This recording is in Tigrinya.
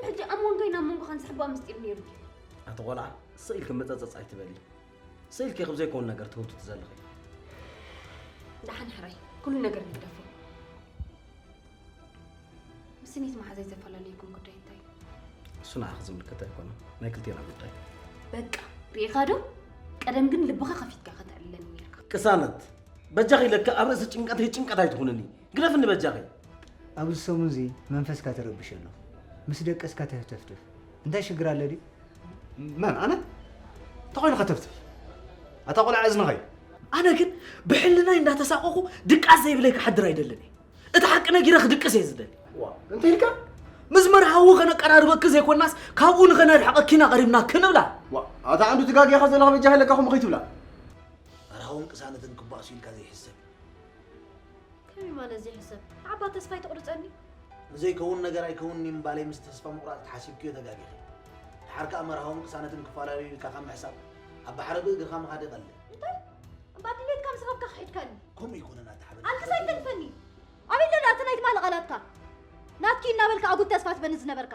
ሕጂ ኣብ መንጎይ ናብ መንጎኻን ዝሕባእ ምስጢር ነይሩ ድዩ? ኣቲ ቆልዓ፣ ስቕ ኢልኪ መጸጸጽ ኣይትበሊ። ስቕ ኢልኪ ከም ዘይኮን ነገር ትህውትቲ ዘለኺ። ደሓን ሕራይ፣ ኩሉ ነገር ንግደፎ። ምስኒት መሓዛይ ዘፈላለየኩም ጉዳይ እንታይ እዩ? እሱ ንዓኺ ዝምልከት ኣይኮነን፣ ናይ ክልቴና ጉዳይ። በቃ፣ ርኢኻ ዶ? ቀደም ግን ልብኻ ከፊትካ ከተዕልለኒ ነይርካ። ቅሳነት፣ በጃኺ ለካ ኣብ ርእሲ ጭንቀተይ ጭንቀት ኣይትኹንኒ። ግደፍኒ በጃኺ። ኣብዚ ሰሙን እዚ መንፈስካ ተረብሸ ኣሎ። ምስ ደቀስካ ተህተፍትፍ። እንታይ ሽግር ኣለ ድዩ? መን፣ ኣነ? እንታይ ኮይኑ ከተፍትፍ? ኣታ ቆልዓ እዝንኻ እዩ። ኣነ ግን ብሕልናይ እንዳተሳቀኹ ድቃስ ዘይብለይ ክሓድር ኣይደልን እየ። እቲ ሓቂ ነጊረ ክድቅስ እየ ዝደሊ። ዋ፣ እንታይ ኢልካ? ምስ መርሃዊ ከነቀራርበኪ ዘይኮናስ ካብኡ ንኸነርሕቐኪ ኢና ቀሪብና ክንብላ። ዋ፣ ኣታ ዓንዱ ትጋግኻ ዘለኻ በጃ ኢለካ ከምኡ ከይትብላ። መርሃውን ቅሳነትን ክባእሱ ኢልካ ዘይሕሰብ እዩ። ከመይ ማለት ዘይሕሰብ? ንዓባ ተስፋ ኣይትቑርጸኒ። ንዘይከውን ነገር ኣይከውንን እዩ ምባለይ ምስ ተስፋ ምቑራጽ ተሓሲብክዮ ተጋጊኺ። ድሓር ከኣ መርሃውን ቅሳነትን ክፈላለዩ ኢልካ ካብ ምሕሳብ ኣብ ባሕሪ ብእግርኻ ምኻድ ይቐልል። እንታይ? እምባ ድሌትካ ምስ ረብካ ክሒድካኒ። ከምኡ ኣይኮነን ኣታ ሓበን። ኣልቅስ ኣይተንፈኒ። ኣበይ ለላ እቲ ናይ ትማሊ ቃላትካ? ናትኪ እናበልካ ኣጉል ተስፋ ትበኒ ዝነበርካ።